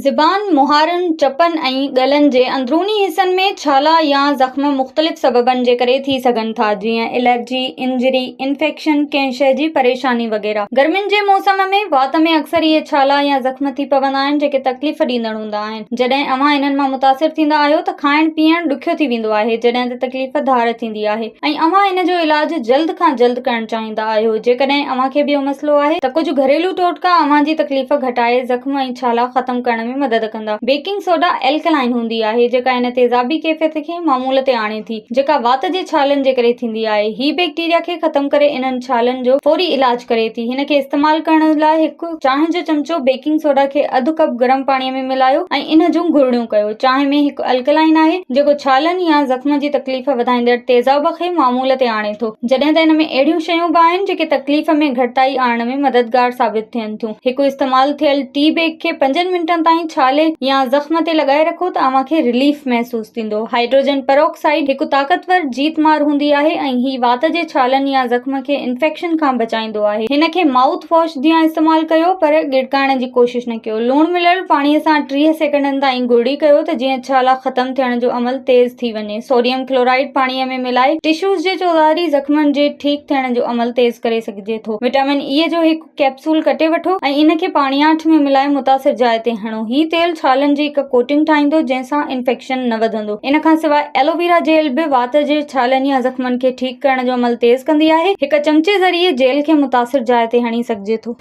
زبان، مهارن، چپن ۽ ڳلن جي اندروني حصن ۾ ڇالا يا زخم مختلف سببن جي ڪري ٿي سگهن ٿا، جيئن الرجي، انجري، انفيڪشن، ڪنهن شيء جي پريشاني وغيره. گرمين جي موسم ۾ وات ۾ اڪثر اهي ڇالا يا زخم ٿي پوندا آهن، جيڪي تڪليف ڏيندڙ هوندا آهن. جڏهن اوهان انهن مان متاثر ٿيندا آهيو ته کائڻ پيئڻ ڏکيو ٿي ويندو آهي، جڏهن ته تڪليف ڌار ٿيندي آهي ۽ اوهان ان جو علاج جلد کان جلد ڪرڻ چاهيندا آهيو. جيڪڏهن اوهان کي به اهو مسئلو آهي ته ڪجهه گهريلو ٽوٽڪا اوهان جي تڪليف گهٽائي زخم ۽ ڇالا ختم ڪرڻ ۾ مدد ڪندا. بيڪنگ سوڊا الڪلائن هوندي آهي، جيڪا ان تيزابي ڪيفيت کي معمول تي آڻي ٿي، جيڪا وات جي ڇالن جي ڪري ٿيندي آهي. هي بيڪٽيريا کي ختم ڪري انهن ڇالن جو فوري علاج ڪري ٿي. هن کي استعمال ڪرڻ لاء هڪ چانهه جو چمچو بيڪنگ سوڊا کي اڌ ڪپ گرم پاڻي ۾ ملايو ۽ ان جون گرڙيون ڪيو. چانهه ۾ هڪ الڪلائن آهي، جيڪو ڇالن يا زخم جي تڪليف وڌائيندڙ تيزاب کي معمول تي آڻي ٿو. جڏهن ته ان ۾ اهڙيون شيون به آهن، جيڪي تڪليف ۾ گهٽتائي آڻڻ ۾ مددگار ثابت ٿين ٿيون. هڪ استعمال ٿيل ٽي بيگ کي پنجن منٽن تائين ڇالي يا زخم تي لڳائي رکو ته اوهان کي رليف محسوس ٿيندو. هائيڊروجن پيروڪسائيڊ هڪ طاقتور جيت مار هوندي آهي ۽ هي وات جي ڇالن يا زخم کي انفيڪشن کان بچائيندو آهي. هن کي مائوٿ واش جيان استعمال ڪيو پر ڳڙڪائڻ جي ڪوشش نه ڪيو. لوڻ مليل پاڻي سان 30 سيڪنڊن تائين گرڙي ڪيو ته جيئن ڇالا ختم ٿيڻ جو عمل تيز ٿي وڃي. سوڊيم ڪلورائيڊ پاڻي ۾ ملائي ٽشوز جي چوڌاري زخمن جي ٺيڪ ٿيڻ جو عمل تيز ڪري سگهجي ٿو. وٽامن اي جو هڪ ڪيپسول ڪٽي وٺو ۽ ان کي پاڻياٺ ۾ ملائي متاثر جاء تي هڻو. هي تيل ڇالن جي هڪ ڪوٽنگ ٺاهيندو جنهن سان انفيڪشن نه وڌندو. ان کان سواء ايلوويرا جيل به وات جي ڇالن يا زخمن کي ٺيڪ ڪرڻ جو عمل تيز ڪندي آهي. هڪ چمچي ذريعي جيل کي متاثر جاء تي هڻي سگهجي ٿو.